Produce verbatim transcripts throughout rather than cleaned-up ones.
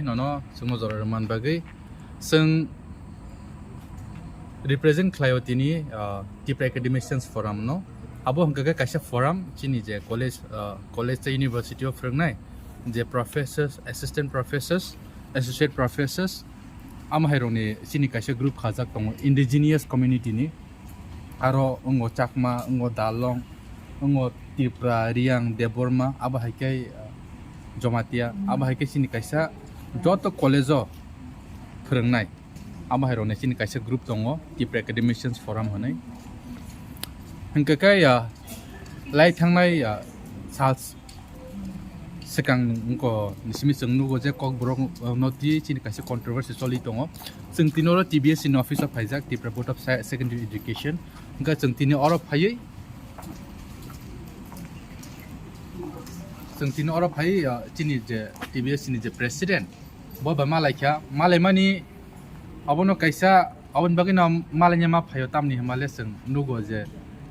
Nono chwngno jora rwman bagwi chwng represent khlaio tini, ah, Tipra Academicians Forum no. Abo hwnkha khe kaisa forum chini je college, ah, college tei university o phwrwngnai je professors, assistant professors, associate professors, amo hai rokni chini kaisa group khajak tongo, indigenous community ni. Aro wngo Chakma, wngo Dalong, wngo Tripura, Riyang, Debbarma, abo hai khe, ah, Jomatia, abo hai khe chini kaisa joto college o phwrwngnai. Abo hai rokni chini kaisa group tongo, Tipra Academicians Forum hwnwi. Hwnkhe khe, ah, lai thangnai, ah, sal swkang wngkha, simi chwng nugo je Kokborok, uh, no twi chini kaisa controversy choli tongo. Chwng tini oro T B S C ni office o phaijak, Tripura Board of Sci-, Secondary Education. Hwnkhe chwng tini oro phaiwi, chwng tini oro phaiwi, uh, chini je T B S C ni je president, bo bai malaikha, malaimani abono kaisa, aboni bagwino malaina ma phaio, tamni hwnmale chwng nugo je,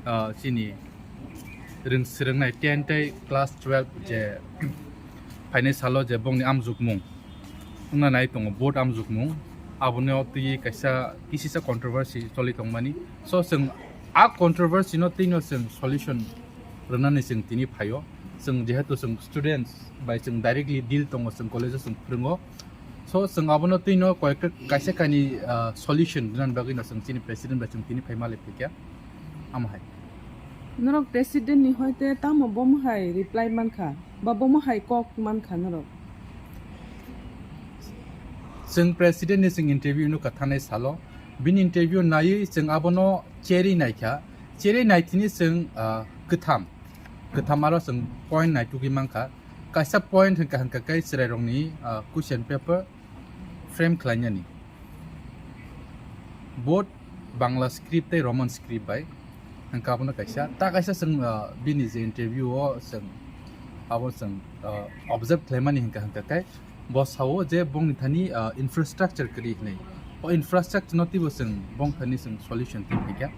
ah, chini rwng swrwngnai ten tei class twelve je phainai salo je bongni amjukmung wngna nai tongo, board amjukmung, abono twi kaisa kisisa controversy choli tongmani. So chwng a controversy no twino chwng solution rwnani chwng tini phaio. Chwng jehetu chwng students bai chwng directly deal tongo, chwng college o chwng phwrwngo. So chwng abono twino koyekta kaisa kainwi, ah, solution rwnani bagwino chwng chini president bai chwng tini phai malai phaikha. Amo hai. Norok president ni hoite tamo bomo hai reply mankha, ba bomo hai kok mankha norok? Chwng president ni chwng interview nukha thanai salo. Bini interview naiwi chwng abono cherwi naikha. Cherwi naithini chwng, ah, kwtham. Kwtham aro chwng point naitugwi mankha. Kaisa point hwnkha hwnkha khe chwrairokni, ah, question paper frame khlainani. Both Bangla script tei Roman script bai hwnkha abono kaisa. Ta kaisa chwng, ah, bini je interview o chwng abo chwng, ah, observe khlaimani hwnkha hwnkha khe bo sao je bongni thani, ah, infrastructure kwrwi hwnwi. O infrastructure no twibo chwng bong thani chwng solution twi phaikha.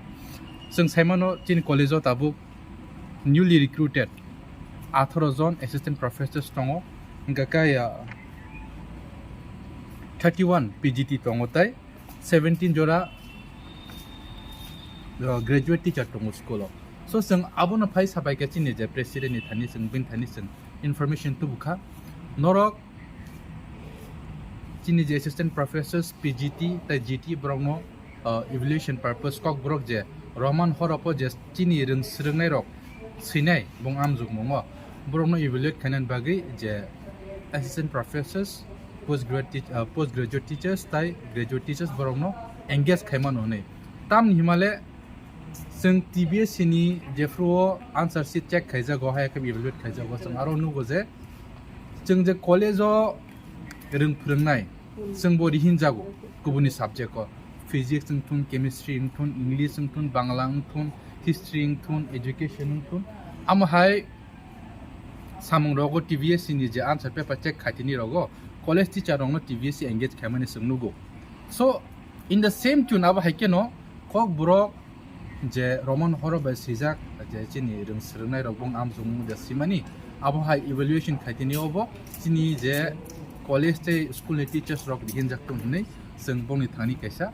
Chwng saimano chini college o tabuk newly recruited atharo jon assistant professors tongo, hwnkha khe, ah, thirty one P G T tongo tei seventeen jora, ah, graduate teacher tongo school o. So chwng abono phai sabaikha chini je president ni thani chwng bini thani chwng information tubukha. Norok chini je assistant professors, P G T tei G T borokno, uh, evaluation purpose Kokborok je Roman horopo je chini rwng swrwngnairok swinai bong amjukmungo, borokno evaluate khainani bagwi je assistant professors, post grad-, uh, post graduate teachers tei graduate teachers borokno engage khaimano hwnwi. Tamni himale chwng T B S C ni jephru o answer sheet check khaijago, hai khe evaluate khaijago, chwng aro nugo je chwng je college o rwng phwrwngnai, chwng bo rihinjago kubuni subject o, physics wng thun, chemistry wng thun, English wng thun, Bangla wng thun, history wng thun, education wng thun, amo hai samung rogo T B S C ni je answer paper check khaitini rogo college teacher rokno T B S C engage khaimani chwng nugo. So in the same tune abo hai kheno Kokborok je Roman horo bai swijak je chini rwng swrwngnairok bong amjokmung je swimani, abo hai evaluation khaitini obo chini je college tei school ni teachers rok rihinjak tong hwnwi chwng bongni thani kaisa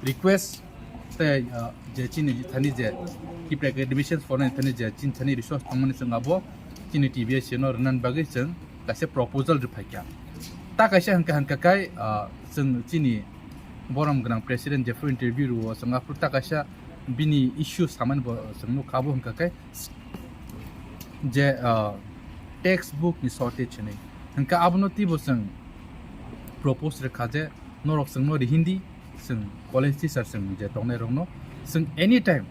request tei, ah, je chini thani je Tipra Academicians Forum ni thani je chini thani resource tongmani chwng abo chini T B S C no rwnani bagwi chwng kaisa proposal rwphaikha. Ta kaisa hwnkha hwnkha khe, ah, chwng chini borom gwnang president jephru interview rwo chwng aphuru ta kaisa bini issue samani bo chwng nukha, abo hwnkha khe je, ah, textbook ni shortage hinwi. Hwnkha abono twibo chwng propose rwkha je norok chwngno rihindi, chwng college teacher chwng je tongnairokno chwng anytime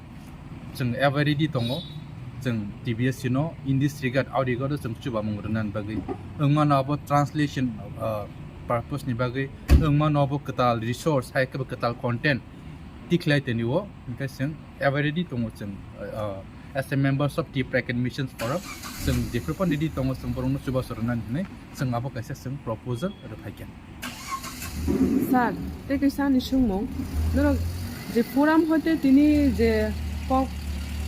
chwng ever ready tongo. Chwng T B S C no in this regard, out regard o chwng chubamung rwnani bagwi wngmano abo translation, ah, purpose ni bagwi, wngmano abo kwtal resource hai khe bo kwtal content tikhlai tini o, hwnkhe chwng ever ready tongo chwng, ah, as a members of Tipra Academicians Forum, chwng jephru phano ready tongo chwng borokno chubachu rwnani hinwi chwng abo kaisa chwng proposal rwphaikha. Sir, tei kaisa ani swngmung, norok je forum hoite tini je kok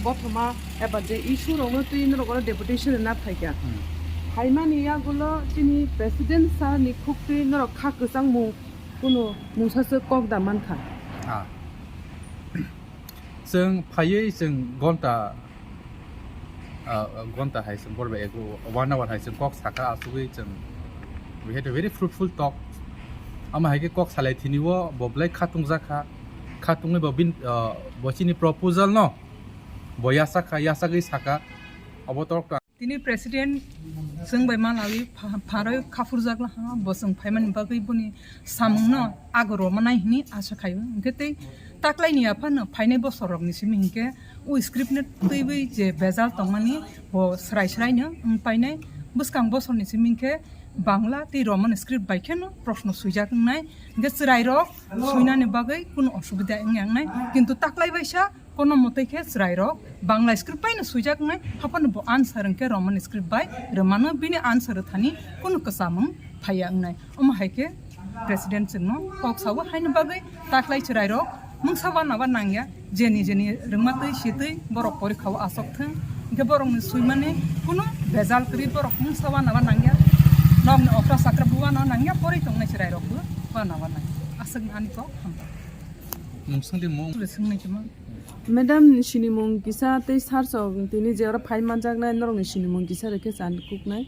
bothoma eba je issue rokno twi norok oro deputation rwna phaikha. Hmm. Phaimani yagulo chini president sir ni khuktwi norok kha kwchangmung kunu mungsa se kok da mankha. Ah. Chwng phaiwi chwng gonta, ah, gonta hai chwng borba ego one hour hai chwng kok saka asugwi chwng we had a very fruitful talk. Ama hai khe kok salai thini o bo belai kha tungjakha. Kha tungwi bo bin, ah, bo chini proposal no bo yasakha, yasagwi saka. Obo talk ta. Tini president chwng bai malawi pha-, pharoi khapurjak laha, bo chwng phaimani bagwi boni samungno agoro manai hini asa khaio. Hwnkhe tei taklaini aphano phainai bosorrokni simi hinkhe o script no twiwi je bejal tongmani bo srai sraino wng painai. Bwskang bosorni simi hinkhe Bangla tei Roman script bai kheno proshno swijak wngnai. Hwnkhe chwrairok swinani bagwi kunu osubida wngya wngnai. Kintu taklai baisa kono mwtwi khe chwrairok Bangla script bai no swijak wngnai, haphano bo answer hwnkhe Roman script bai rwmano, bini answer rwthani kunu kwchamung phaiya wngnai. Omo hai khe president chwngno kok sao, haino bagwi taklai chwrairok mungsa wana ba nangya, jeni jeni rwngma twi sitwi borok porikha o asok thwng, hwnkhe borokni swimani kunu bejal kwrwi borok mungsa wana ba nangya, nokni okra chakra bo wana nangya, poroi tongnai chwrairok bo wana ba nangya. Aswkno ani kok hambai. Mung swngdi mung. Swngnaikhe ma. Madam ni sinimung kisa tei sir sok tini je oro phai manjaknai norokni sinimung kisa rwkhe chan kuknai.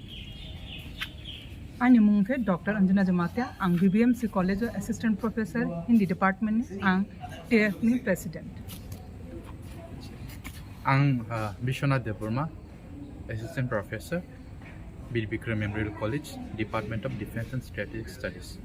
Ani mung khe Doctor Anjana Jamatia, ang B B M C College o Assistant Professor Hindi Department ni, ang T F ni President. Ang, ah, Bishwanath Debbarma, Assistant Professor, Bir Bikram Memorial College, Department of Defense and Strategic Studies.